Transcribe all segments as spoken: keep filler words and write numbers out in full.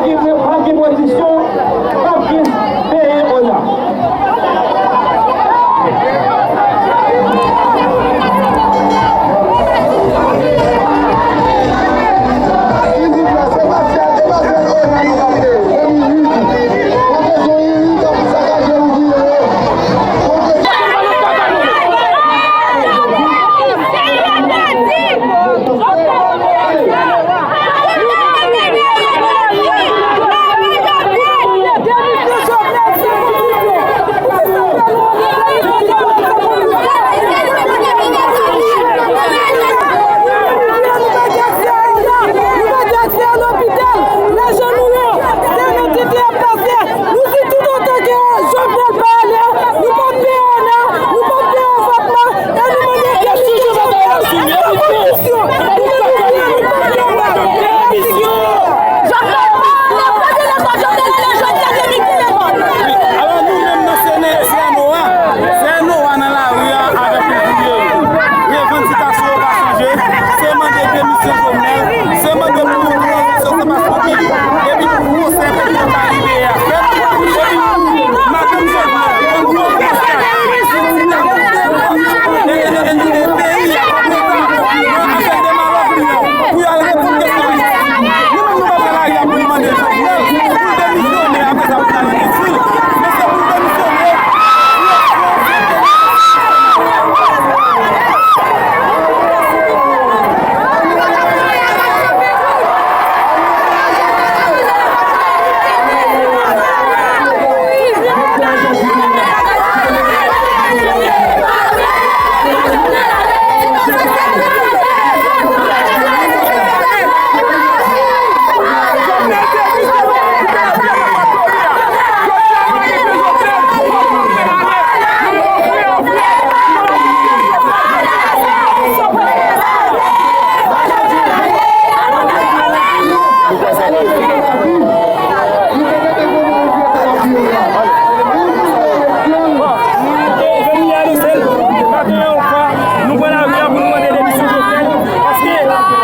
Gen pwodisyon, pa gen peye ona. Nou di toutotan ke Jovenel pa ale, nou p ap peye ona, nou p ap peye avòtman, e nou mande demisyon Jovenel san kondisyon. Nou demisyon, nou p ap peye ona. Demisyon. Jovenel pa ale, pa gen lekòl, Jovenel ale jodi a, depi ki lekòl? Alò, nou menm nan C N, C N O A, C N O A nan lari a avèk ouvriye yo. Revandikasyon yo pa chanje, se mande demisyon Jovenel, se mande pou yon tranzisyon, se pa Epi pwosè pou Karibé a fèt. Epi madanm Jovenel, yon gwo pwosè. E, e, e, e, e, peyi a, nan afè de malòk li yo, pou y al repoze sou li. Nou menm, nou pa pral lari a pou nou mande Jovenel pou l demisyone, apre sa pou n al repoze sou li. Men se pou l demisyone. Bon, nou te vin anonse l, maten an, yon fwa, nou pran lari a pou nou mande demisyon Jovenel, paske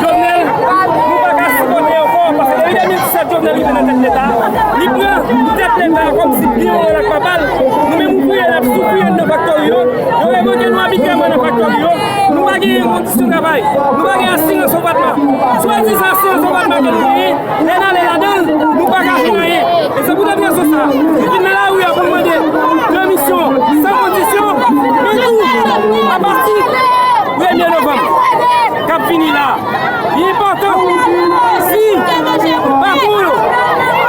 Jovenel, nou pa ka sipòte ankò, paske depi de mil disèt, Jovenel rive nan tèt Leta, li pran tèt Leta kòmsi li yon rèl ak papa l. Nou menm ouvriye, n ap soufri anndan faktori yo. Yo revoke nou abitrèman nan faktori yo. Nou pa genyen kondisyon travay. Nou pa gen asirans anvatman. Swadizan asirans anvatman ke nou genyen, lè n ale ladan l, nou pa ka fè anyen. E se pou tèt rezon sa, nou vin nan lari a pou n mande demisyon san kondisyon, men tou, apati premye novanm k ap vini la, li enpòtan, si pakou yo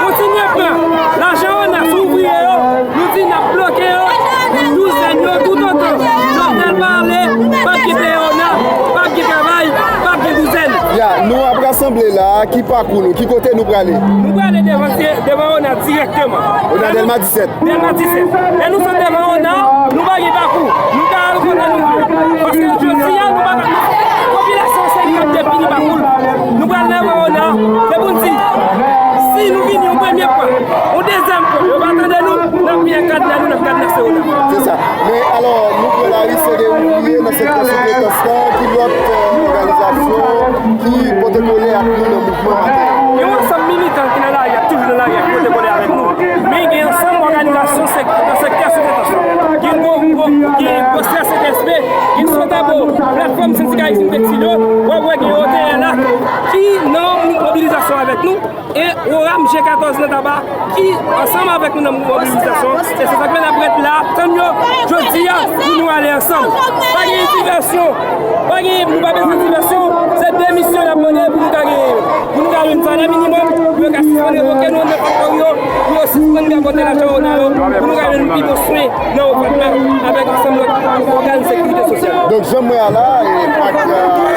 kontinye pran lajan ona sou ouvriye yo, nou di n ap bloke yo, douzèn yo, toutotan Jovenel pa ale, p ap gen peye ona, p ap gen travay, p ap gen douzèn. Ya, nou ap rasanble la, ki pakou nou, ki kote nou prale? Nou prale devan, devan ona dirèkteman. Ona Dèlma disèt. Dèlma disèt. Lè nou sot devan ona, nou pa gen pakou. Nou ka al kote nou vle. Paske jodi a, nou pa, popilasyon se li k ap defini pakou l. Nou pral devan ona, se pou n di, si nou vini yon premye fwa, yon dezyèm fwa, yo pa tande nou, n ap pran kadna nou, n ap kadnase ona. Se sa. Men, alò, nou pran lari, se de ouvriye nan sektè soutretans lan, ki lòt, e, òganizasyon ki pote kole ak nou nan mouvman maten? Gen yon ansanm militan ki nan lari a, toujou nan lari a, ki pote kole avèk nou. Men gen ansanm òganizasyon sèk-, nan sektè soutretans lan. Gen gwo, gwo, gen Gwosè C T S P, gen Sotabo, Platfòm Sendika Egzil Petilyo, w ap wè gen O T L A ki nan mobilizasyon avèk nou. E Oram G katòz nan Taba ki ansanm avèk nou nan mouvman mobilizasyon. E se sa k fè n ap ret la, tann yo jodi a pou nou ale ansanm. Pa gen divèsyon, pa gen, nou pa bezwen divèsyon. Se demisyon n ap mande pou nou ka genyen, pou nou ka jwenn salè minimòm, pou yo ka sispann revoke nou anndan faktori yo, pou yo sispann gagote lajan ona yo, pou nou ka jwenn pi bon swen nan OFATMA avèk ansanm lòt ògàn sekirite sosyal. Donk, jan m wè a la, e, ak, e,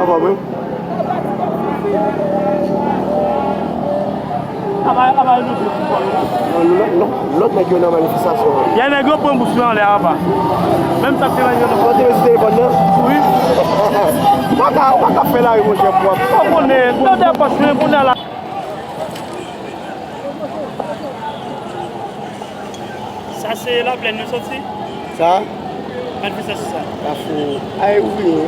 Anfòm, wi. Lòt, lòt, lòt nèg yo nan manifestasyon an. Yè nèg yo pran bous yo anlè apa. Menm sa k te nan yo nan. Ou te mete telefòn nan? Wi. Ou pa ka, ou pa ka fè lari, monchè, pwòp. Ou konnen, gwo depans, men kounye a la. Sa se laplèn nou soti? Sa? Manifestasyon sa. Kafou. Ay, ouvriye.